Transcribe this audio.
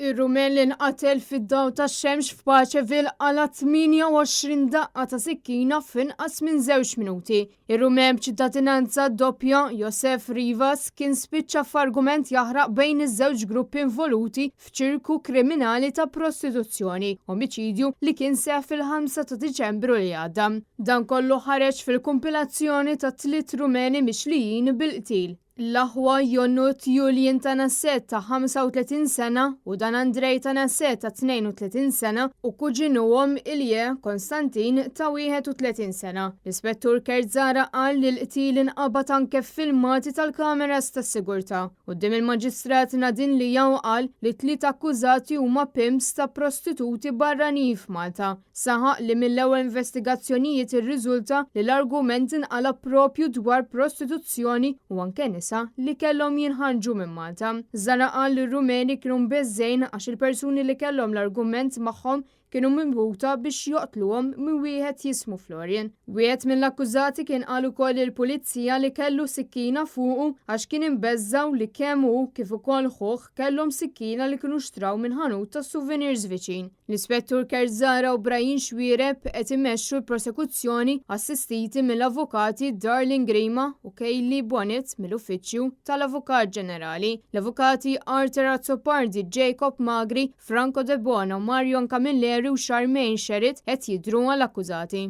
Ir-Rumen li nqatel fid-dawl tax-xemx f'Paceville qala' 28 daqqa ta' sikkina f'inqas minn żewġ minuti. Ir-Rumen b'ċittadinanza doppja, Josef Rivas, kien spiċċa f'argument jaħraq bejn iż-żewġ gruppi involuti f'ċirku kriminali ta' prostituzzjoni, omiċidju li kien seħħ fil-5 ta' Diċembru li għadda. Dan kollu ħareġ fil-kumpilazzjoni ta' tliet Rumeni mixlijin bil-qtil. L-aħwa Ionut Julian Tanase ta' 35 sena u Dan Andrei Tanase ta' 32 sena u kuġinuhom Ilie Konstantin ta' 31 sena. L-Ispettur Kurt Zahra qal li l-qtil inqabad anke f'filmati tal-kameras tas-sigurtà. Quddiem il-Maġistrat Nadine Liao qal li t-tliet akkużati huma pimps ta' prostituti barranin f'Malta. Saħaq li mill-ewwel investigazzjonijiet irriżulta li l-argument inqala' proprju dwar prostituzzjoni u anke nisa li kellhom jinħarġu minn Malta. Zahra qal li r-Rumeni kienu mbeżżgħin għax il-persuni li kellhom l-argument magħhom kienu mibgħuta biex joqtluhom minn wieħed jismu Florian. Wieħed mill-akkużati kien qal ukoll lill-pulizija li kellu sikkina fuqu għax kien imbeżża' u li kemm hu kif ukoll ħuh kellhom sikkina li kienu xtraw minn ħanut tas-souvenirs viċin. L-Ispettur Kurt Zahra u Brian Xuereb qed imexxu l-prosekuzzjoni assistiti mill-Avukati Darlene Grima u Kayleigh Bonnet mill-Uffiċċju tal-Avukat Ġenerali, l-Avukati Arthur Azzopardi, Jacob Magri, Franco Debono, Marion Camilleri u Charmaine Sherritt qed jidhru għall-akkużati.